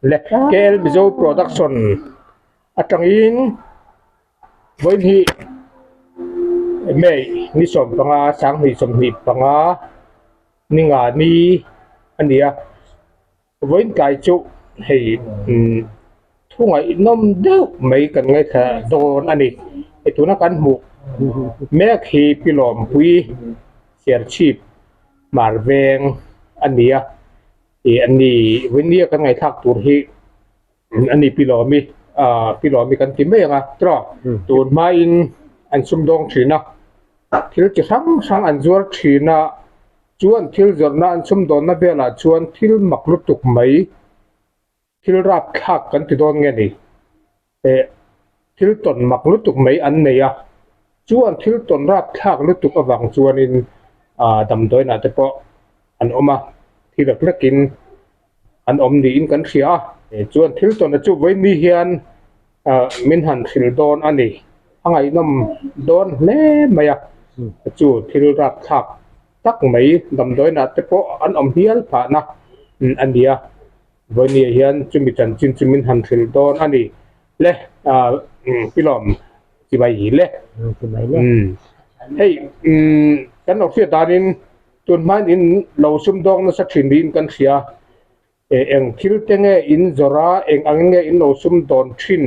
Le KL Mizo Production atangin vawiin hi May ni 15 2025 ni nga ni a ni a vawiin tlai chu hei umm thu ngaihnawm deuh mai kan ngaithla dawn a ni hei tuna kan hmuh mek hi Pi Lawmpui Serchhip Hmar Veng a ni a. Ih an ni vawinia kan ngaihthlak tur hi a ni Pilawmi ah Pilawmi kan ti mai ang a tawh tun hmain an sumdawng thin a thil chi hrang hrang an zuar thin a chuan thil zawrhna an sumdawnna velah chuan thil mak lutuk mai thil rapthlak kan ti dawn nge ni eh thil tawn mak lutuk mai an nei a chuan thil tawn rapthlak lutuk avang chuanin ah damdawiinah te pawh an awm a thi lek lekin an awm niin kan hria a chuan thil tawnna chu vawiin hian ah min han hrilh dawn a ni a ngaihnawm dawn hle mai a chu thil rapthlak tak mai damdawiinah te pawh an awm hial phahna a ni a. Vawinia hian chumi chanchin chu min han hrilh dawn a ni le ah Pilawm chibai le hei kan lo hriat danin tun hmain in lo sumdawng nasa thin niin kan hria e eng thil te nge in zawrh a eng ang nge in lo sumdawn thin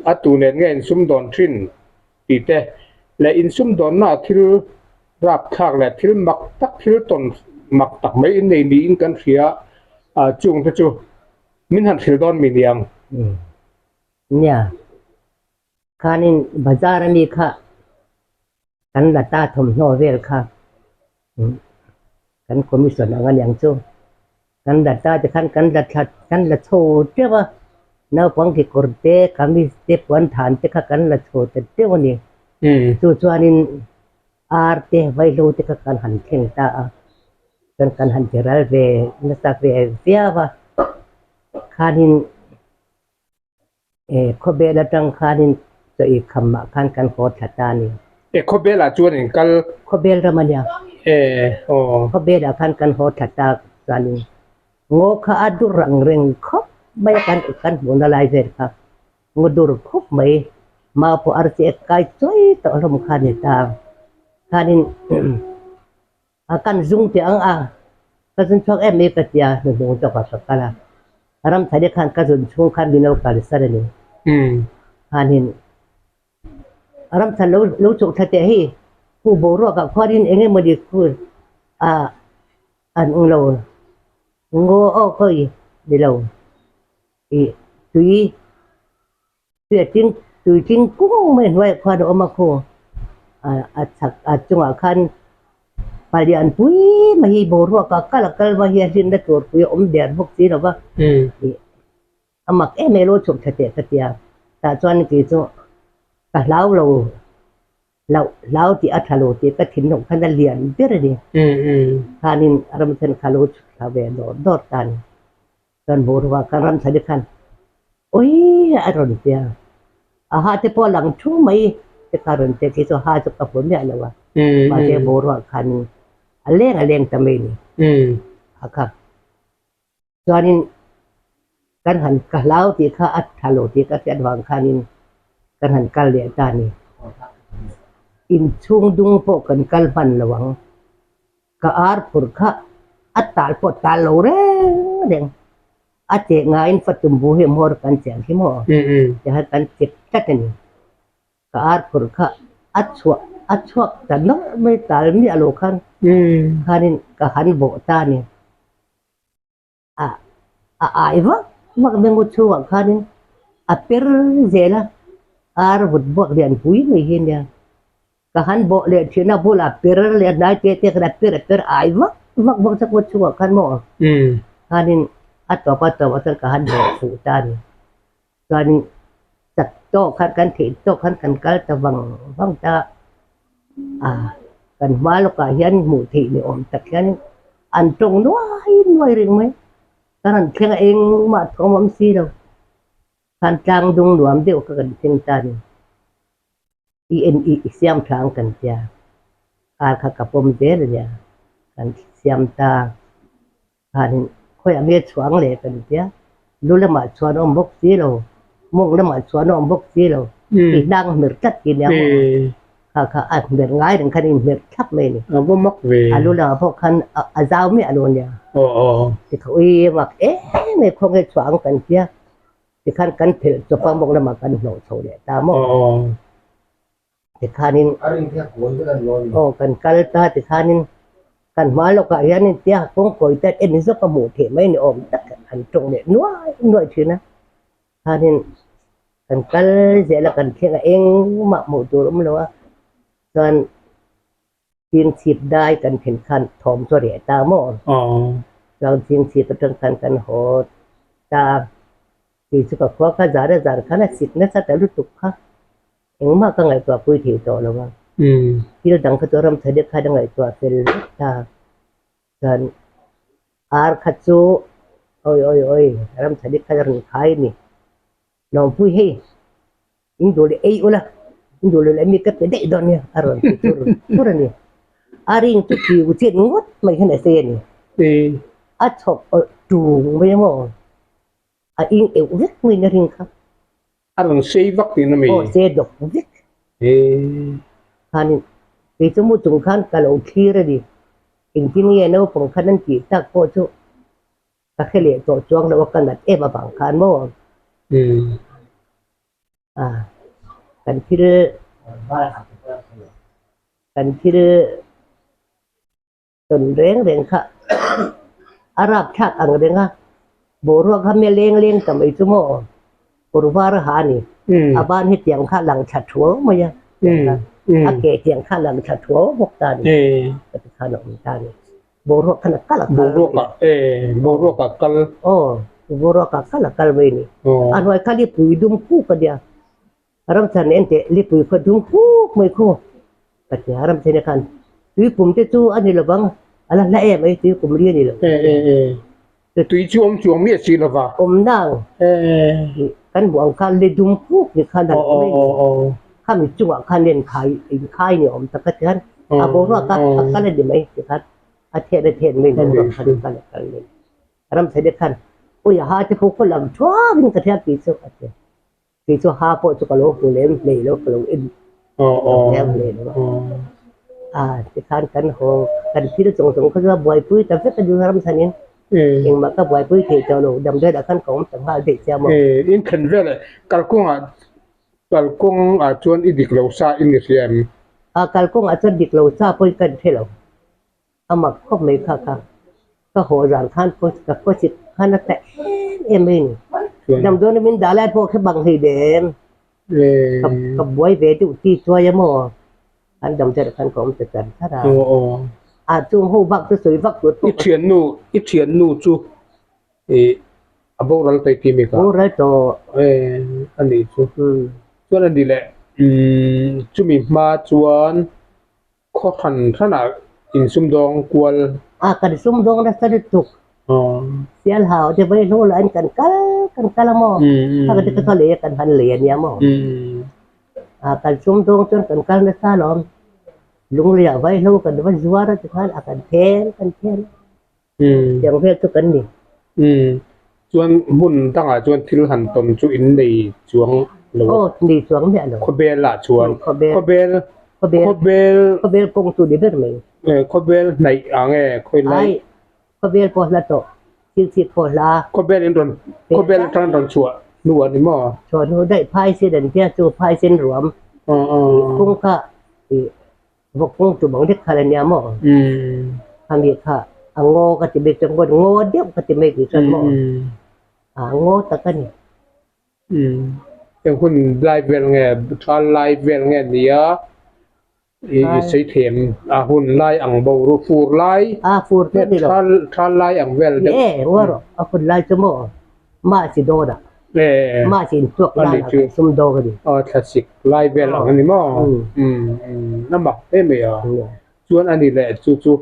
a tu nen nge in sumdawn thin tih te leh in sumdawnna ah thil rapthlak leh thil mak tak thil tawn mak tak mai in nei niin kan hria a chung te chu min han hrilh dawn mi niang. Nia, khanin bazar ami kha kan la ta thawmhnaw vel kha kan commission ang aniang chu kan la ta te khan kan la thla kan la chho teuh a naupang kekawr te kamis te puan than te kha kan la chho ta teuh a ni chu chuanin ar te vaihlo te kha kan han thleng ta a chuan kan han ti ral ve nasa ve viau a khanin E khawbel atang khanin chaw i kham ah khan kan haw thla ta a ni. E khawbel ah chuan in kal. Khawbel ram a nia. E aw. Khawbel ah khan kan haw thla ta chuanin ngaw kha a dur ang reng khawp mai a kan kan hmuhna lai vel kha ngaw dur khawp mai mau pawh arsi ek kai chawi tawh hlawm kha a ni ta khanin A kan zung teh ang a, ka zun chhuak em mai ka ti a, hnuhnung zawkah ka kal a. Ramthani khan ka zun chhung khan min lo kalsan a ni. Khanin Ramthan lo lo chhuk thla teh hi khu boruakah khuanin eng emawni khu a an eng lo ngaw aw khawi ni lo ih tui tui a tling tui tling kung mai hnuaiah khuan a awm a khaw a chhak a chungah khan palian pui mai hi boruak ah kal a kal mai hi a hlimna tur pui a awm der bawk si lo va ih a mak em em lo chhuk tha teh ka ti a tah chuan kei chu ka hlau lo hlauh hlau tih a tha lo tih ka thinlung khan a lian ber a ni khanin ram then kha lo chhuk thla ve dawr dawr ta a ni. Kan boruak a ram thla khan ui a rawn ti a, a ha te pawh a lang thu mai te kha a rawn ti a, kei chu ha chu ka hmu miah lo a, mahse boruak khan a leng a leng ta mai a ni a kha. Chuanin kan han ka hlau tih kha a tha lo tih ka hriat vang khanin kan han kal leh ta a ni. Inchhung dung pawh kan kal hman lo ang. Ka ar phur kha a tal pawh tal lo reng reng. A cheh ngaiin fa tumbu hi hmawr kan cheh ang hi maw? Tihian kan chep tlat a ni. Ka ar phur kha a chhuah a chhuak ta nawlh mai tal miah lo khan khanin ka han bawh ta a ni. A a ai vak vak mai ngawt chhungah khanin a per zel a, ar vut buak lian pui mai hi ania. Ka han bawh leh thin a bulah per leh hnai te te khan a per a per ai vak vak bawk chuan ngawt chhungah khan maw khanin a tawp a tawpah chuan ka han bawh fuh ta a ni. Chuanin chak tawk khan kan theih tawk khan kan kal ta vang vang ta a, kan hma lawkah hian hmuh theih ni awm tak hian an tawng nuai nuai reng mai. Ka rawn thleng a engmah thawm awm si lo. Khan tlang dung nuam deuh kha kan thleng ta a ni. I en i i siam tha ang kan tia. Kar kha ka pawm zel a nia. Kan siam ta. Khanin khawiah nge chhuang leh kan tia. Lu lamah chuan a awm bawk si lo, mawng lamah chuan a awm bawk si lo, i hnang hmer tlat ti nia maw? Kha kha a hmer ngai reng khan a inhmer thlap mai a ni. A va mak ve. A lu lamah pawh khan a zau miah lo nia. Tikha ui a mak em em khawnge chhuah ang kan tia, tikhan kan phelh chawp a mawng lamah kan hnawh chho leh ta maw? Tikhanin aw kan kal ta tikhanin kan hma lawkah hianin tia kawngkawi te en zawk a hmuh theih mai ni awm tak an tawng leh nuai nuai thin a khanin kan kal zel a kan thleng a engmah hmuh tur awm lo a chuan chingchhip dai kan thlen khan thawm chu a reh ta maw chuan chingchhip atang khan kan haw ta tih chu ka khua kha zar a zar khan a sik nasa ta lutuk kha. Engmah ka ngaihtuah pui thei tawh lo a, thil dang kha chu ram tha deuh khan a ngaihtuah fel vek ta. Chuan ar kha chu awi awi awi ram tha deuh khan a rawn khai a ni. Lawmpui hei in duh leh ei ula, in duh leh mi ka pe daih dawn nia a rawn ti tur tur a ni. A ring chu kiu chet ngawt mai hian a sei a ni. A chhawk awlh tung mai a maw? A ing euh vek mai in a ring kha. A rawn sei vak tihna mi? Aw sei dawk vek. Khanin kei chu mu chung khan ka lo thlir a ni. Engtin nge naupang khan an tih tak pawh chu ka hre leh tawh chuang lo a, ka nat em avang khan maw? Kan thil kan thil Tawn reng reng kha a rap thlak ang reng a, boruak kha mia leng leng ta mai chu maw kawr var a ha a ni. A ban hi tiang kha lang thla thuau mai a, a ke tiang kha lang thla thuau bawk ta a ni. Ka ti khan a awm ta a ni. Boruak khan a kal a kal mai. Boruak a kal. Aw, boruak a kal a kal mai a ni. A hnuai kha lipui dum kuk a nia. Ramchhan en teh lipui khaw dum kuk mai khaw ka ti a, Ramchhana khan tuikum te chu a ni lo vang, a la hla em ai tuikum ri a ni lo. Tui chu awm chuang miah si lo va. Awm nang kan hmuh ang khan li dum kuk ni khan han awm em khami chungah khan en khai in khai ni awm tak a ti khan a boruak kha a kal a ni mai ti khan a then a then mai boruak khan a kal a kal mai Ramchhana khan ui a ha te pawh khaw lam thuak in ka hria tih chu a ti. Kei chu ha pawh chu ka lo hmu lem hlei lo, ka lo en lem hlei lo a. A tikhan kan haw, kan thil chawng chawng kha chu a buaipui ta vek a ni ram chhanin. Engmah ka buaipui thei tawh lo, damdawi ah khan ka awm ta nghal daih che a maw. In thlen vel eh, kalkawngah kalkawngah chuan i dik lo sa i ni hria em? A kalkawngah chuan dik lo sa pawhin ka inhre lo. A mak khawp mai kha kha ka haw zan khan ka khawchik khan a ta em em mai a ni. Damdawi min dah lai pawh kha bang hlei dem. Ka buai ve deuh ti chuai a maw? An damdawi khan ka awm ta char char a. A chung ho bak chu sawi vak tur pawh. I thiannu i thiannu chu i a boral tawih ti mi kha? Boral tawh. A nih chu. Chuan a ni leh chumi hma chuan Khaw hran hranah in sumdawng kual. A kan sumdawng nasa lutuk. Sial hau te vai hlo lah in kan kal kan kal a maw. Kha te kha lei a kan han lei a nia maw. A kan sumdawng chuan kan kal nasa alawm. Lungleiah vai hlo kan va zuar a tikhan a kan then kan then a. Tiang vel chu kan ni. Chuan hmun dangah chuan thil han tawn chu in nei chuang lo. Aw, nei chuang miah lo. Khawbel ah chuan. Khawbel. Khawbel. Khawbel. Khawbel. Khawbel kawng chu ni ber mai. Khawbel hnaih ang e, khawi lai. Ai, khawbel pawh hla tawh, thil chhit pawh hla. Khawbel in rawn, khawbel atang rawn chhuah hnu a ni maw? Chhuah hnu daih phai sen an tia chu phai sen ruam. Kawng kha Vawk kawng chu bang vek kha la nia maw? Khami kha a ngaw ka ti mai chuan ngaw deuh ka ti mai tih chuan maw? A ngaw tak a ni. Eng hun lai vel nge, thal lai vel nge nia i sawi thiam a hun lai ang bo ru fur lai. A fur chu a ni lo. Thal lai ang vel deuh. Ni e, ngaw rawh a hun lai chu maw? Mahse dawrah. Mahse intuak danah kan sum dawk a ni. Aw thlasik lai vel ang a ni maw? A mak hle mai a. Chuan a ni leh chu chu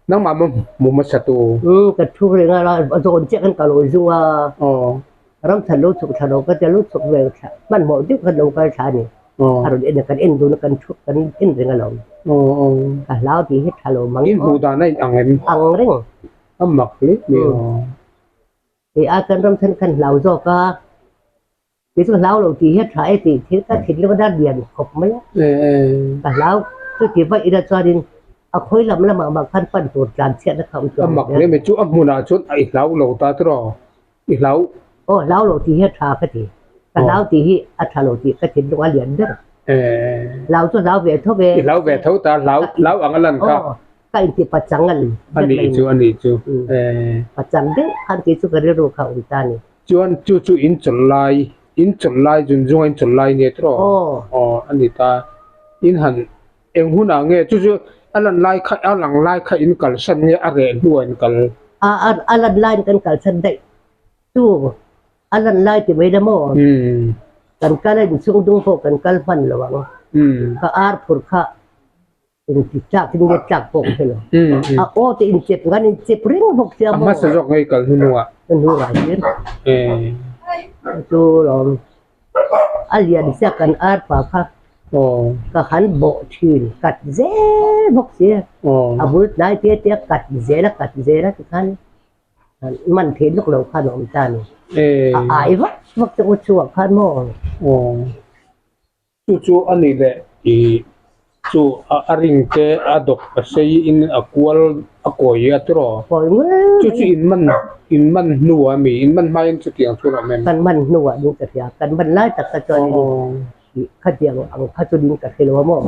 nangmah maw hmu hmasa tu? Ka thu reng a, a zawn chiah khan ka lo zung a. Ram than lo chhuk thla lo ka tia lo chhuk vel thla hmanhmawh deuh khan lo kal thla a ni. A rawn en a kan en dun a kan thu kan en reng alawm. Ka hlau tih hi tha lo mang. In hmuh dan a in ang em? Ang reng. A mak hle mai a. Kei ai kan ram then khan hlau zawk a, kei chu hlau lo tih hi a tha e tih thil ka thinlung a dar lian khawp mai a, ka hlau chuti vaih ila chuanin a khawi lam lamah mah khan pan tur tlan chhiatna kha awm chuang A mak hle mai chu a hmunah chuan a i hlau lo ta tiraw i hlau. Aw hlau lo tih hi a tha ka ti, ka hlau tih hi a tha lo tih ka thinlung a lian ber. Hlau chu hlau ve tho ve. I hlau ve tho ta hlau hlau ang a lan kha. Ka inti pachang a ni. A nih chu a nih chu e. Pachang deuh khan kei chu ka rilru kha a awm ta a ni. Chuan chu chu in chawlh lai, in chawlh lai zun zunga in chawlh lai nia tiraw? Aw. Aw a ni ta. In han eng hunah nge chu chu a lan lai kha a lang lai kha in kalsan nge a reh hnuah in kal? A a lan laiin kan kalsan daih. Chu a lan lai ti mai la maw? Kan kal a inchhung dung pawh kan kal hman lo ang. Ka ar phur kha Inti tlak in nge tlak pawh ka hre lo. A aw te inchep ngan inchep reng bawk sia maw. A hmasa zawk ngei kal hnuhnungah. Hnuhnungah hian. Chu lawm a lian sia kan ar pa kha ka han bawh thin kat zel bawk sia. A bul tlai te te a kat zel a kat zel a tikhan man theih lawk lo khan a awm ta a ni. A ai vak vak te u chhuak khan maw. Chu chu a nih leh ih chu a ring te a dawk a sei in a kual a kawi a tiraw? Chu chu in man in man hnu a mi in man hmain chutiang chu a awm em? Kan man hnu ah ding ka hria kan man lai tak kha chuan ih khatiang ang kha chu ding ka hre lo a maw?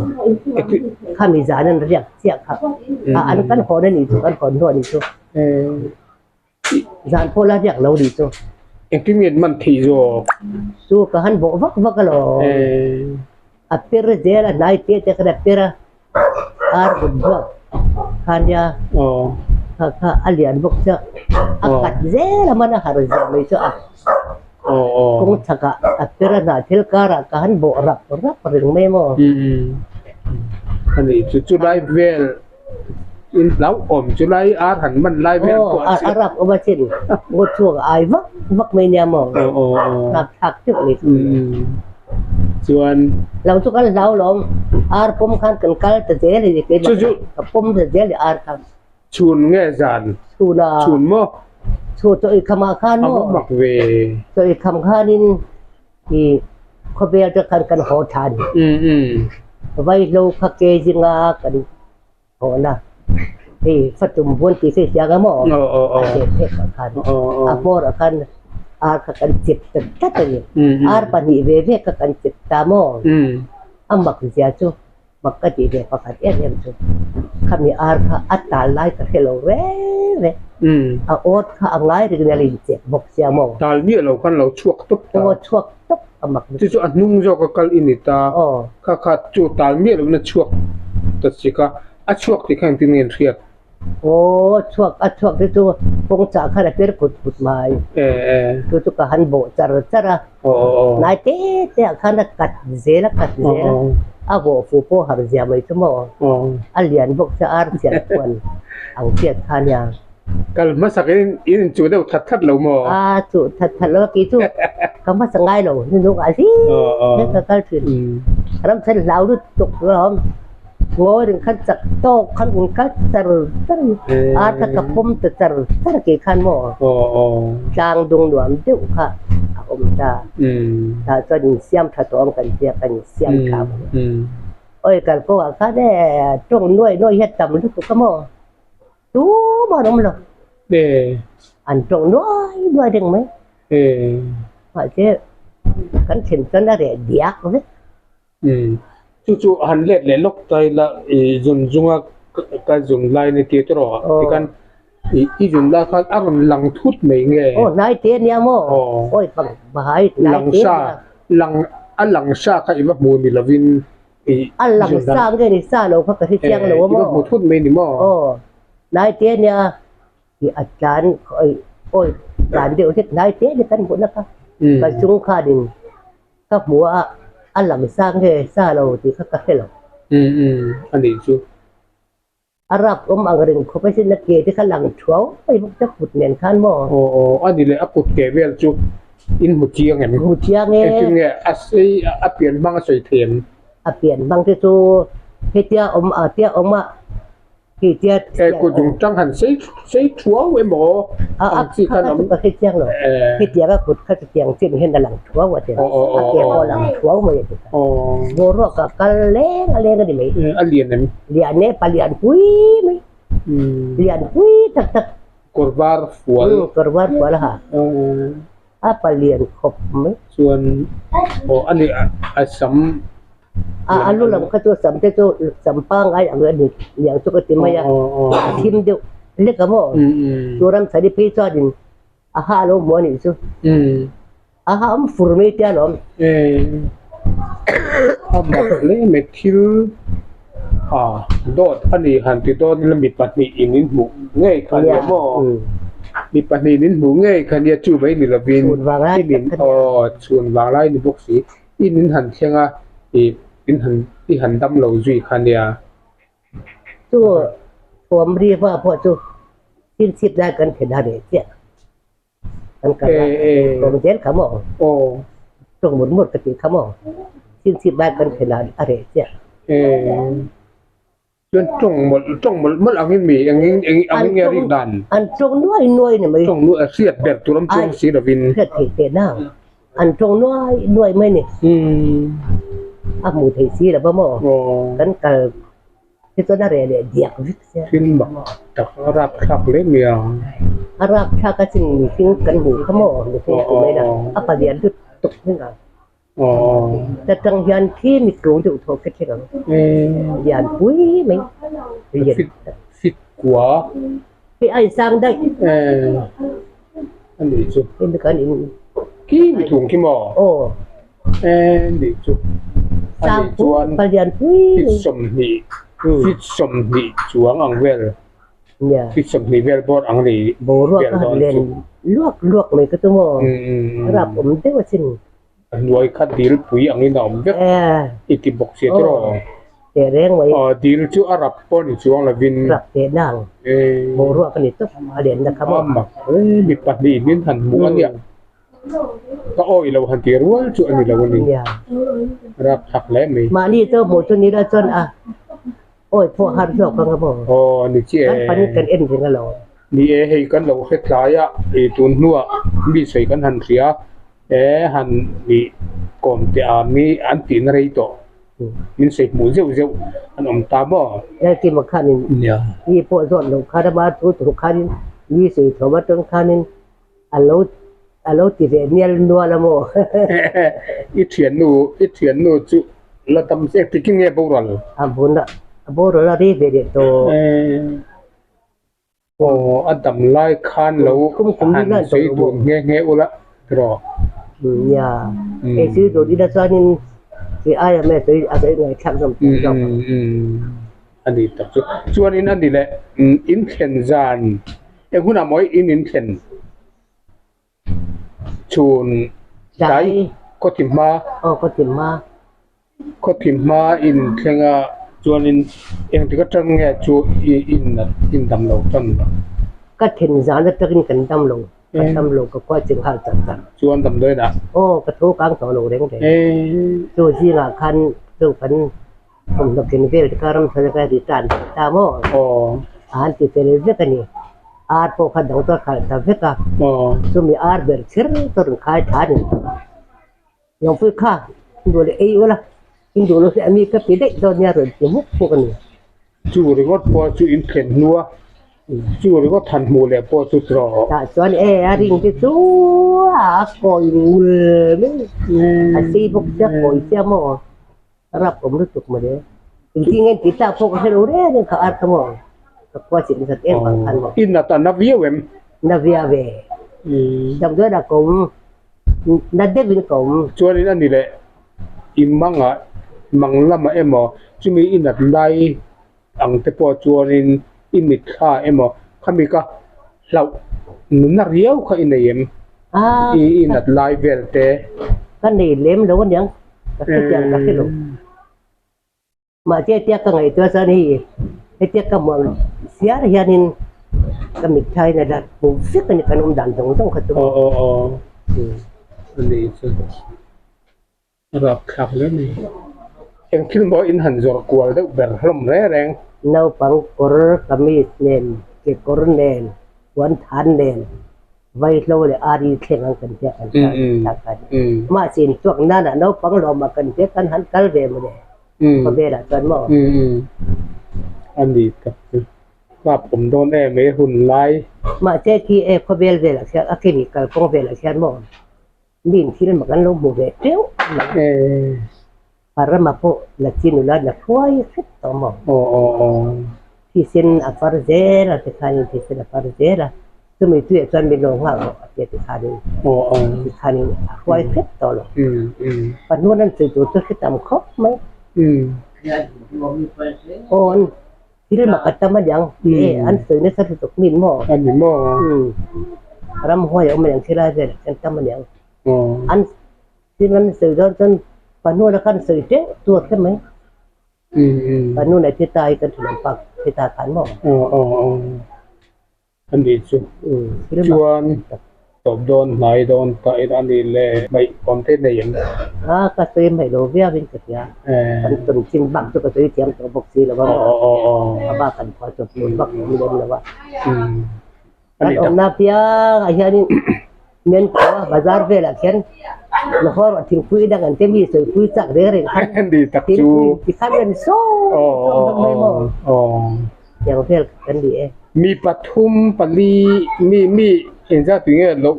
Khami zan an riak chiah kha a an kan hawn a nih chu kan hawn hnu a nih chu. Zan pawh la riak lo nih chu. Engtin nge man theih zawk? Chu ka han bawh vak vak alawm. A per zel a hnai te te khan a per a, ar kut buak kha nia kha kha a lian bawk chiah a kat zel a man a har zia mai chu a kawng chhakah a per a hnah thil karah ka han bawh rap rap reng mai maw. Ani chu chulai vel. In hlauhawm chu lai ar han man lai vel pawh a a rap awm a chin ngaw chhuak a ai vak vak mai nia maw rap thlak deuh mai chu chuan lo chu kan hlau lawm ar pawm khan kan kal ta zel a ni keimah chu chu ka pawm ta zel a ni ar kha chhun nge zan chhun a chhun maw chhun chaw ei khamah khan maw a va mak ve chaw ei kham khanin i khawvel te khan kan haw tha a ni vaihlo kha ke zinga kan hawn a hei fatum buan tih khi hria ang maw a theh phek ah khan a hmawr ah khan ar kha kan chep ta tlat a ni ar pahnih ve ve kha kan chep ta maw a mak zia chu mak ka tih ve pakhat em em chu khami ar kha a tal lai ka hre lo reng reng a awt kha a ngai reng nia in chep bawk sia maw tal miah lo khan lo chhuak tawp ta aw chhuak tawp a mak chu chu a hnung zawk a kal i ni ta kha kha chu tal miah lo in a chhuak ta si kha a chhuak tih kha engtin nge an hriat Aw chhuak a chhuak te chu kawng chah khan a per kut kut mai. Chu chu ka han bawh char char a. Hnai te te ah khan a kat zel a kat zel a. A vawh fu pawh har zia mai chu maw. A lian bawk che ar chian khuan ang chiat kha nia. Kal hmasak in in inchuh deuh that that lo maw? A chuh that that lo a kei chu ka hmasa ngai lo hnunung ah hlim hle ka kal thin. Ramchhan hlau lutuk alawm. Ngawi reng khan chak tawk khan in kal char char a ni. Ar kha ka pawm ta char char kei khan maw tlang dung nuam deuh kha a awm ta. Tah chuan in siam tha tawh ang kan tia kan in siam tha ang. Awi kal kawngah khan e tawng nuai nuai hi a tam lutuk a maw tumah an awm lo. An tawng nuai nuai reng mai. Mahse kan thlen chuan a reh diak vek. Chu chu han let leh lawk ta ila i zun zunga ka zun lai ni tir tawh rawh tikhan i zun lai khan a rawn lang thut mai nge. Aw hnai te ania maw awi pang bahai hnai te ania. Lang a lang sa kha i va hmu ni lovin i a lang sa nge ni sa lo kha ka hre chiang lo a maw. I va hmu thut mai ni maw. Aw hnai te ania i a tlan awi awi tlan deuh hlek hnai te ni kan hmuhna kha ka chung khanin. Ka hmu a, a lang sa nge sa lo tih kha ka hre lo. Umm a nih chu. A rap awm ang reng khawp a sin a ke te kha lang thuau mai bawk ta kut nen khan maw? Aw aw a ni leh a kut ke vel chu in hmu chiang em? Hmu chiang e. Engtin nge a sei a pian hmang a sawi thei em? A pian hmang te chu hetia awm a tia awm a. Khi tia E kut dung tang han sei sei thuau emaw ang chi khan awm. Ka hre chiang lo. Khi tianga kut kha chu tiang chin hian a lang thuau a ti. A ke pawh a lang thuau mai a ti. Boruak ah kal leng a leng a ni mai. A lian em? Lian e, palian pui mai. Lian pui tak tak. Kawr var fual. Kawr var fual a ha. A palian khawp mai. Chuan aw a ni a sam. A a lu lam kha chu sam te chu sam pangngai ang a ni liang chu ka ti mai a. A thim deuh lek a maw? Chu ramchhani phei chuanin a ha lo hmu a nih chu. A ha awm fur mai te alawm. A mak hle mai thil a dawt a ni han ti dawn ila mi pahnih in in hmuh ngei kha nia maw mi pahnih in in hmuh ngei kha nia chu mai ni lovin in in aw chhun vang lai ni bawk si in in han thleng a ih in han i han dam lo zui kha nia. Chu thuam riva pawh chu thil chhip lai kan thlen a reh chiah. Kan kal a, tawng zel kha maw? Tawng mut mut ka tih kha maw? Thil chhip lai kan thlen ah a reh chiah. Chuan tawng mawlh tawng mawlh mawlh angin mi engin eng angin nge rik dan? An tawng nuai nuai ni mai. Tawng nuai a hriat ber tur awm chuang si lovin. Hriat theih teh nang. An tawng nuai nuai mai ni. A hmuh theih si lo va maw? Kan kal Hi chuan a reh leh diak vek sia. Thil mak tak a rap thlak hle mai a. A rap thlak a chin mihring kan hmuh kha maw mihring a ti mai la a palian lut tuk hming ang. Ta tang hian khi mitlung deuh thaw kha thleng ang. Lian pui mai. Lian tak. Fit kua. Hei a insang daih. A nih chu. Hei mi kan in. Khi mitlung khi maw? Aw. Eng nih chu a nih chuan feet 20 feet 20 chuang ang vel feet 20 vel bawr ang ni boruak a han len luak luak mai ka tum aw rap awm deuh a sin a hnuai kha dil pui angin a awm vek i ti bawk sia tiraw teh reng mai aw dil chu a rap pawh ni chuang lovin rap teh nang boruak a ni tawp a lenna kha maw a mak hle mi pahnih in han hmuh a nia. Ka awi lo han ti rual chu a ni lo a ni. Rap thak hle mai. Mahni chu hmuh chu ni la chuan a awi pawh har zawk ang a maw? Aw ni chiah e. Kan panin kan en reng alo. Ni e hei kan lo hre tlai a, ih tun hnuah mi sawi kan han hria e han ih kawm teh a mi an tihna rei tawh min sawi hmuh zeuh zeuh an awm ta maw? Lalkima khanin mi pawh zawt loh khan ama thu thu khanin mi sawi thawm atang khanin A lo a lo ti ve mial nual a maw? I thiannu i thiannu chu la dam se engtik in nge boral? A bun a a boral a ri ve leh tawh. Aw a dam lai khan lo han sawi dun nghe nghe ula tiraw? Nia hei sawi dun ila chuanin kei aia mai a sawi a sawi ngaihthlak zawm tawh zawk ang. A ni tak chu. Chuanin a ni leh in thlen zan eng hunah maw in in thlen chhun tlai khaw thim hma. Aw khaw thim hma. Khaw thim hma in thleng a chuanin engtik atang nge chu i in in dam lo tan lo. Ka then zan atangin kan dam lo ka dam lo ka khua cheng nghal char char. Chuan damdawiin ah. Aw ka tho kang tawh lo reng reng. Chu zingah khan chu kan. Thawmhnaw ken vel te kha ramthar kha ri tan ve ta maw? A han ti fel vek a ni. Ar pawh kha dang chu a khalh ta vek a. Chumi ar ber kher chu a rawn khai thla a ni. Lawngpui kha in duh leh ei ula, in duh loh hi a mi ka ti daih dawn nia rawn ti hmuk hmuk a ni. Chu ringawt pawh chu in thlen hnua chu ringawt han hmuh leh pawh chu tawh. Tah chuan e a ring te chu a kawi ngul mai a sei bawk sia kawi sia maw? Rap awm lutuk mawle. Engtin nge tih tlak pawh ka hre lo reng reng kha ar kha maw. Ka khua chilh nasat em vang khan maw. I nat a na viau em? Na viau ve. Damdawi ah ka awm, na deuhin ka awm. Chuanin a ni leh i mangah, mang lamah emaw chumi i nat lai ang te pawh chuanin i mitthla emaw khami ka hlauh nuna riau kha i nei em? I nat lai vel te. Ka nei lem lo aniang ka hre chiang ka hre lo. Mahse hetia ka ngaihtuah chuan hei hetia ka hmuh siar hianin ka mitthla in a la hmu vek a ni kan awm dan zawng zawng kha chu. Aw aw aw a nih chu. A rapthlak hle mai. Eng thil maw in han zawrh kual deuh ber hlawm reng reng. Naupang kawr kamis nen, kekawr nen, puan than nen, vaihlo leh ari thleng ang kan hria kan kal ta kha. Mahse intuak nana naupang lawmah kan hria kan han kal ve maw le khawvelah chuan maw? A ni tak chu. Hlap awm dawn em ei hun lai. Mahse khi e khawvel velah khian a khi kalkawng velah khian maw mi in thil mak an lo hmu ve teuh mai. A rama pawh la chi nula la hruai hrep tawh maw? Thisen a far zel a tikhanin thisen a far zel a, chumi tuiah chuan min lo nghak rawh a tia tikhanin tikhanin a hruai hrep tawh lo. Pahnuan an sawi tur chu hre tam khawp mai. Aw an thil mak a tam a niang e an sawi nasa lutuk min maw? A ni maw? Ramhuai a awm a niang thilai velah khian tam a niang. An Tin an sawi dawn chuan Pahnuna khan sawi teuh tur hre mai. Pahnuna thi ta hi kan thinawm pak thi ta khan maw? Aw aw aw a nih chu. Chuan tawp dawn hnai dawn ta ila a nih le hmaih awm te nei em? A ka sawi hmaih lo viau in ka hria. Kan tawn chin bak chu ka sawi thiam tawh bawk si lo a maw? A bak kan phuah chawp tur bak awm lem lo a. Kan awmna piangah hianin Menkhua bazar velah khian Lahore ah thingpui dang an te mi sawipui chak reng reng khan thingpui ti khan an sawm sawm hlawm mai maw tiang vel kan ni e. Mi pathum pali mi mi engzat tui nge lo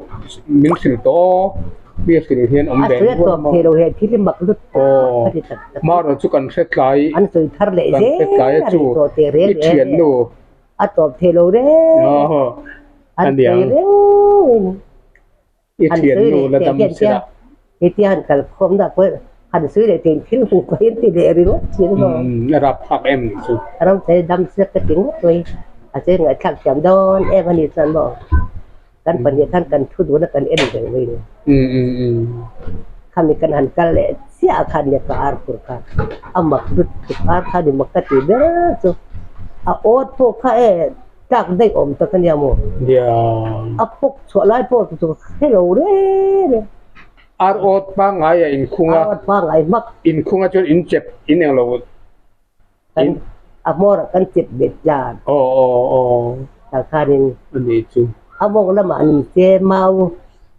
min hrilh tawh aw mi hrilh hian awm ve nual maw. A sawi a tawp thei lo he thil hi mak lut aw marawh chu kan hre tlai an sawi thar leh zel a ri tawh teh reng i thiannu A tawp thei lo reng. An sawi reng. I thian nu la dam si la. Hetia han kal khawm na pawh han sawi leh thei thil hmu pawh hian ti leh ringawt thin maw. A rap phak em nih chu. Ram thei dam si ka ti ngawt mai. A che ngaihthlak thiam dawn em a ni chuan maw. Kan pahnih khan kan thu dun a kan en reng mai ni. Khami kan han kal leh chiah a khan nia ka ar phur kha a mak lut tuk ar kha ni mak ka ti ber chu a awt pawh kha e tlak daih awm tak a nia maw a pawk chhuah lai pawh chu hre lo reng reng. Ar awt pangngai a inkhung a. Ar awt pangngai hmak. Inkhung a chuan inchep in englo. Kan a hmawr ah kan chep bet tlan. Aw aw aw. Tah khanin. A ni chu. A mawng lamah ni se mau.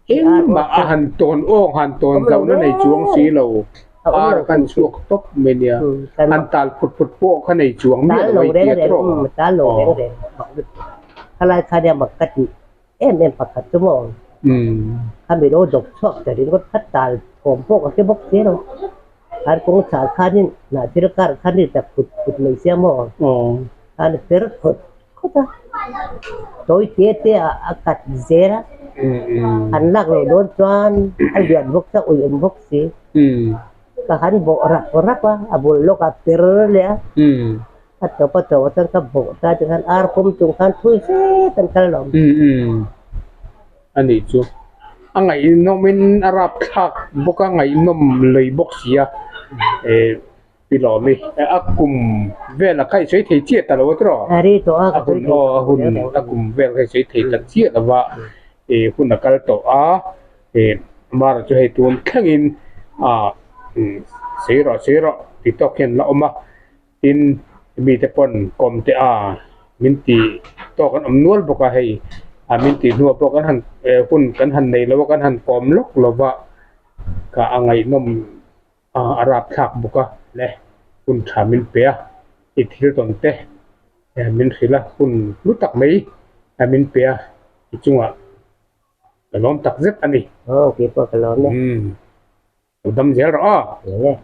Engmah a han tawn awk han tawn zauh na nei chuang si lo. Ar khan chhuak tawp mai nia. Han tal phut phut pawh kha nei chuang miah lo mai tia tawh. Tal lo reng reng. Khalai kha nia mak ka tih em em pakhat chu maw. Khami lo dawp chhuak ta ringawt kha tal thawm pawh ka hre bawk si lo. An kawng chhah khanin hnah thil kar khan i tak phut phut mai sia maw? Khan fer khawt khawt a, tawi te te ah a kat zel a, an lak loh dawn chuan a lian bawk sia ui awm bawk si. Ka han bawh rap rap a, a bul lawk ah per leh a, a tawp a tawp ah chuan ka bawh ta tikhan ar pawm chung khan thui hret an kal lo. A nih chu. A ngaihnawmin a rapthlak bawk a, ngaihnawm lui bawk si a, eh pi lawm i, a kum vel a kha i sawi thei chiah ta lo a tiraw? A ri tawh a, ka sawi thei tawh. A hun a kum vel kha i sawi thei ta chiah lo va, eh hun a kal tawh a, eh Mara chu hei tun thlengin ah sawi rawh sawi rawh ti tawk hian la awm a. Tin, mite pawn kawm teh a, min ti tawk an awm nual bawk a, hei a min tih hnuah pawh kan han hun kan han nei lo a, kan han kawm lawk lo va, ka a ngaihnawm a a rapthlak bawk a le, hun tha min pe a, i thil tawn te min hrilh a, hun hlu tak mai a min pe a, i chungah ka lawm tak zet a ni. Aw, keipawh ka lawm e. Lo dam zel rawh aw. Lawm e.